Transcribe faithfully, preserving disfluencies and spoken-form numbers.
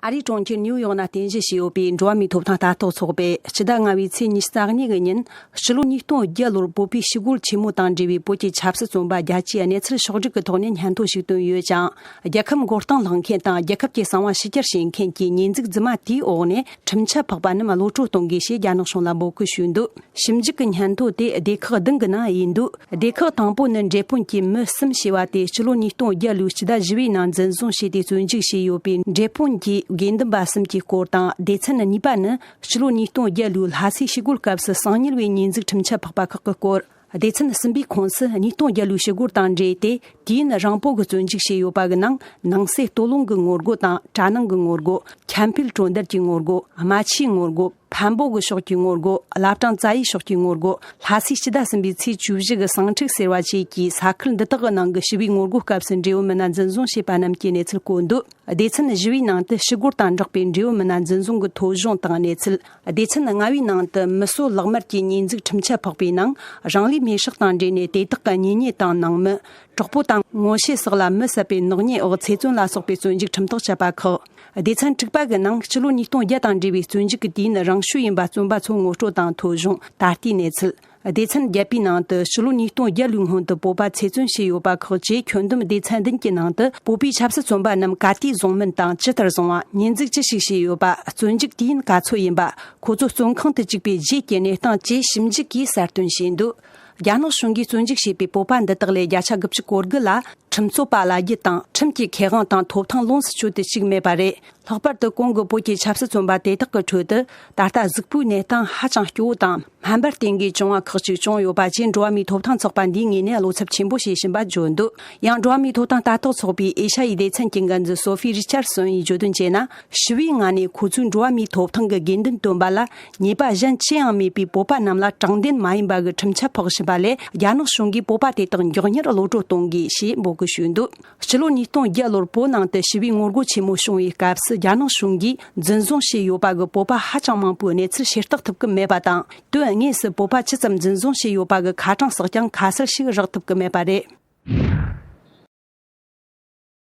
ཨ་རིའི་གྲོང་ཁྱེར་ནིའུ་ཡོག་ནང་རྟེན་གཞི་བྱས་ཡོད་པའི་འགྲོ་བ་མིའི་ཐོབ་ཐང་ལྟ་རྟོག་ཚོགས་པས་སྤྱི་ཟླ་ལྔ་པའི་ཚེས་ཉི་ཤུ་རྩ་གཉིས་ཀྱི་ཉིན། སྤྱི་ལོ་ཉིས་སྟོང་བརྒྱད་ལོར་བོད་པའི་ཞི་རྒོལ་ཆེན་མོ་དང་འབྲེལ་བའི་བོད་ཀྱི་ཆབ་སྲིད་བཙོན་པ་བརྒྱད་ཅུའི་གནས་ཚུལ་ཕྱོགས་བསྒྲིགས་ཀྱི་ཐོག་ནས་སྙན་ཐོ་ཞིག་བཏོན་ཡོད་ཅིང་། རྒྱལ་ཁབ་མགོ་རྟིང་བསླངས་མཁན་དང་རྒྱལ་ཁབ་ཀྱི་གསང་བ་ཕྱི་གྱར་བྱེད་མཁན་གྱི་ཉེས་འཛུགས་རྫུན་མ་དེའི་འོག་ནས་ཁྲིམས་ཆད་ཕོག་པ་རྣམས་གློད་བཀྲོལ་གཏོང་དགོས་ཞེས་རྒྱ་ནག་གཞུང་ལ་འབོད་སྐུལ་ཞུས་འདུག། ཞིབ་འཇུག་གི་སྙན་ཐོ་དེ་སྡེ་ཁག་བདུན་གྱི་ནང་ཡིན་འདུག། སྡེ་ཁག་དང་པོ་ནི་འབྲས་སྤུངས་ཀྱི་མི་གསུམ་ཞེས་པ་དེ་སྤྱི་ལོ་ཉིས་སྟོང་བརྒྱད་ལོའི་སྤྱི་ཟླ་བཞི་པའི་ནང་འཛིན་བཟུང་བྱས་ཏེ་བཙོན་འཇུག་བྱས་ཡོད་པའི་འབྲས་སྤུངས་ཀྱི་དགེ་འདུན་པ་གསུམ་གྱི་སྐོར་དང་། སྡེ་ཚན་གཉིས་པ་ནི་སྤྱི་ལོ་ཉིས་སྟོང་བརྒྱད་ལོའི་ལྷ་སའི་ཞི་རྒོལ་སྐབས་སུ་གསང་ཉུལ་བའི་ཉེས་འཛུགས་ཁྲིམས་ཆད་ཕོག་པ་ཁག་གི་སྐོར། སྡེ་ཚན་གསུམ་པའི་ཁོངས་སུ་ཉིས་སྟོང་བརྒྱད་ལོའི་ཞི་རྒོལ་དང་འབྲེལ་ཏེ་དུས་ཡུན་རིང་པོ་གི་བཙོན་འཇུག་བྱས་ཡོད་པ་གི་ནང་། ནང་གསེས་སྟོད་ལུང་གི་ངོ་རྒོལ་དང་། གྲ་ནང་གི་ངོ་རྒོལ། ཁྱམས་སྤེལ་གྲོང་རྡལ་གྱི་ངོ་རྒོལ། རྨ་ཆུའི་ངོ་རྒོལ། འཕན་པོ་གི་ཕྱོགས་ཀྱི་ངོ་རྒོལ། བླ་བྲང་རྩ་བའི་ཕྱོགས་ཀྱི་ངོ་རྒོལ། ལྷ་སའི་སྤྱི་ཟླ་གསུམ་པའི་ཚེས་བཅུ་བཞི་གི་གསང་འཁྲུག་ཟེར་བ་བཅས་ཀྱི་ས་ཁུལ་འདི་དག་གི་ནང་གི་ཞི་བའི་ངོ་རྒོལ་སྐབས་སུ་འབྲེལ་ཡོད་མི་སྣ་འཛིན་བཟུང་བྱས་པ་རྣམས་ཀྱི་གནས་ཚུལ་བཀོད་འདུག། སྡེ་ཚན་བཞི་པའི་ནང་དུ་ཞི་རྒོལ་དང་སྦྲགས་པའི་འབྲེལ་ཡོད་མི་སྣ་འཛིན་བཟུང་གི་ཐོ་གཞུང་དང་གནས་ཚུལ། སྡེ་ཚན་ལྔ་པའི་ནང་དུ་མི་གསོད་ལག་དམར་གྱི་ཉེས་འཛུགས་ཁྲིམས་ཆད་ཕོག་པའི་ནང་། རང་ལུས་མེར་སྲེག་དང་འབྲེལ་ནས་དེ་དག་གི་གཉེན་ཉེ་དང་ནང་མི། གྲོགས་པོ་དང་ངོ་ཤེས་སོགས་ལ་མི་བསད་པའི་ནག་ཉེས་འོག་ཚེ་བཙོན་ལ་སོགས་པའི་བཙོན་འཇུག་ཁྲིམས་ཐག་བཅད་པ་ཁག། སྡེ་ཚན་དྲུག་པ་གི་ནང་སྤྱི་ལོ་ཉིས་སྟོང་བརྒྱད་དང་འབྲེལ་བའི་བཙོན་འཇུག་གི་དུས་ཡུན་རིང་ཤོས་ཡིན་པ་བཙོན་པ་ཚོ་ངོ་སྤྲོད་དང་ཐོ་གཞུང་། ད་ལྟའི་གནས་ཚུལ། སྡེ་ཚན་བརྒྱད་པའི་ནང་དུ་སྤྱི་ལོ་ཉིས་སྟོང་བརྒྱད་ལོའི་སྔོན་དུ་བོད་པ་ཚེ་བཙོན་བྱས་ཡོད་པ་ཁག་བཅས་ཁྱོན་བསྡོམས་སྡེ་ཚན་བདུན་གྱི་ནང་དུ། བོད་པའི་ཆབ་སྲིད་བཙོན་པ་རྣམས་ག་དུས་བཟུང་མིན་དང་ཇི་ལྟར་བཟུང་བ། ཉེས་འཛུགས་ཅི་ཞིག་བྱས་ཡོད་པ། བཙོན་འཇུག་དུས་ཡུན་ག་ཚོད་ཡིན་པ། ཁོ་ཚོ་བཙོན་ཁང་དུ་བཅུག་པའི་རྗེས་ཀྱི་གནས་སྟངས་བཅས་ཞིབ་འཇུག་གིས་གསལ་སྟོན་བྱས་འདུག། རྒྱ་ནག་གཞུང་གིས་བཙོན་འཇུག་བྱས་པའི་བོད་པ་འདི་དག་ལས་བརྒྱ་ཆ་དགུ་བཅུ་གོ་དགུ་ལ་ཁྲིམས་རྩོད་པ་བླ་རྒྱུད་དང་། ཁྲིམས་ཀྱི་ཁེ་དབང་དང་ཐོབ་ཐང་ལོངས་སུ་སྤྱོད་དུ་བཅུག་མེད་པ་རེད། ལྷག་པར་དུ་གོང་གི་བོད་ཀྱི་ཆབ་སྲིད་བཙོན་པ་དེ་དག་གི་ཁྲོད་དུ། ད་ལྟ་གཟུགས་པོའི་གནས་སྟངས་ཧ་ཅང་སྐྱོ་བོ་དང་། སྨན་པར་བརྟེན་དགོས་བྱུང་བ་ཁག་ཅིག་བྱུང་ཡོད་པ་བཅས། འགྲོ་བ་མིའི་ཐོབ་ཐང་ཚོགས་པ་འདིའི་ངོས་ནས་བློ་འཚབ་ཆེན་པོ་བྱེད་བཞིན་པ་བརྗོད་འདུག། ཡང་། འགྲོ་བ་མིའི་ཐོབ་ཐང་ལྟ་རྟོག་ཚོགས་པའི་ཨེ་ཤ་ཡའི་སྡེ་ཚན་གྱི་འགན་འཛིན་སོ་ཧྥི་རི་ཆར་སོན་ཡིས་བརྗོད་དོན་བྱས་ན། ཞི་བའི་ངང་ནས་ཁོ་ཚོས་འགྲོ་བ་མིའི་ཐོབ་ཐང་གི་དགོས་འདུན་བཏོན་པ་ལ། ཉེས་པ་གཞན་ཅི་ཡང་མེད་པའི་བོད་པ་རྣམས་ལ་དྲང་བདེན་མ་ཡིན་པ་གི་ཁྲིམས་ཆད་ཕོག་བཞིན་པ་ལས། རྒྱ་ནག་གཞུང་གིས་བོད་པ་དེ་དག་མགྱོགས་མྱུར་གློད་བཀྲོལ་གཏོང་དགོས་ཞེས་འབོད་སྐུལ་ཞུས་འདུག། སྤྱི་ལོ་ཉིས་སྟོང་བརྒྱད་ལོར་བོད་ནང་དུ་ཞི་བའི་ངོ་རྒོལ་ཆེན་མོ་བྱུང་བའི་སྐབས་སུ། རྒྱ་ནག་གཞུང་གིས་འཛིན་བཟུང་བྱས་ཡོད་པ་གི་བོད་པ་ཧ་ཅང་མང་པོའི་གནས་ཚུལ་ཤེས་རྟོགས་ཐུབ་ཀྱི་མེད་པ་དང་། དོན་དངོས་སུ་བོད་པ་ཇི་ཙམ་འཛིན་བཟུང་བྱས་ཡོད་པ་གི་ཁ་གྲངས་སོགས་ཀྱང་ཁ་གསལ་ཞིག་རག་ཐུབ་ཀྱི་མེད་པ་རེད།